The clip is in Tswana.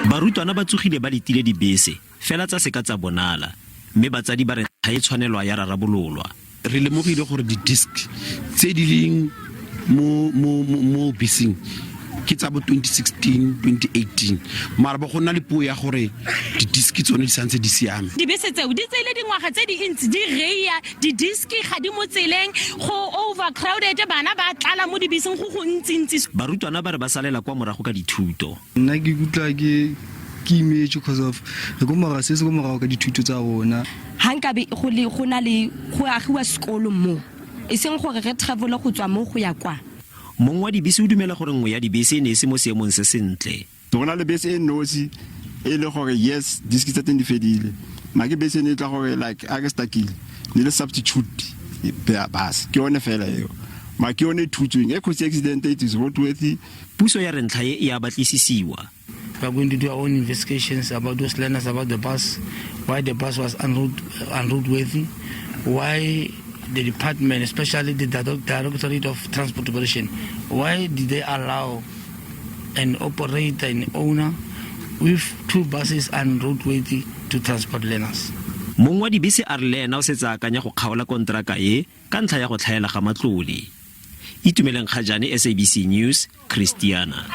Barutwana ba tsogile ba letile dibese fela tsa seka tsa bonala, mme batsadi ba re ga e tshwanelwa ya rarabololwa. Re lemogile gore di-disc tse di leng mo beseng ke tsa bo 2016, 2018, mara ba go nna le puo ya gore di-disc tsone di santse di siame. Dibese tseo di tseile dingwaga tse dintsi di reya di-disc, ga di mo tseleng, go overcrowded, bana ba tlala mo dibeseng go go ntsintsi. Barutwana ba re ba salela kwa morago ka dithuto. Nna ke ikutlwa ke imetswe cause of re ko morago, se se ko morago ka dithuto tsa rona. Ga nkabe go le go na le go agiwa sekolo mo, e seng gore re travel go tswa mo go ya kwa. Mong wa dibese o dumela gore nngwe ya dibese e ne e se mo seemong se sentle. Go na le bese e nosi e le gore yes, disc tsa teng di fedile, ma ke bese e ne e tla gore like a re stakile ne le substitute bus, ke yone fela eo, ma ke yone e thutsweng e cause accident. It is roadworthy. Puso ya re ntlha e e a batlisisiwa. We are going to do our own investigations about those learners, about the bus, why the bus was unroadworthy, why the department, especially the Directorate of Transport Operation, why did they allow an operator and owner with two buses unroadworthy to transport learners? Mong wa dibese a re le ena o setse a akanya go kgaola konteraka e ka ntlha ya go tlhaela ga matlole. Itumeleng Kgajane, SABC News, Christiana.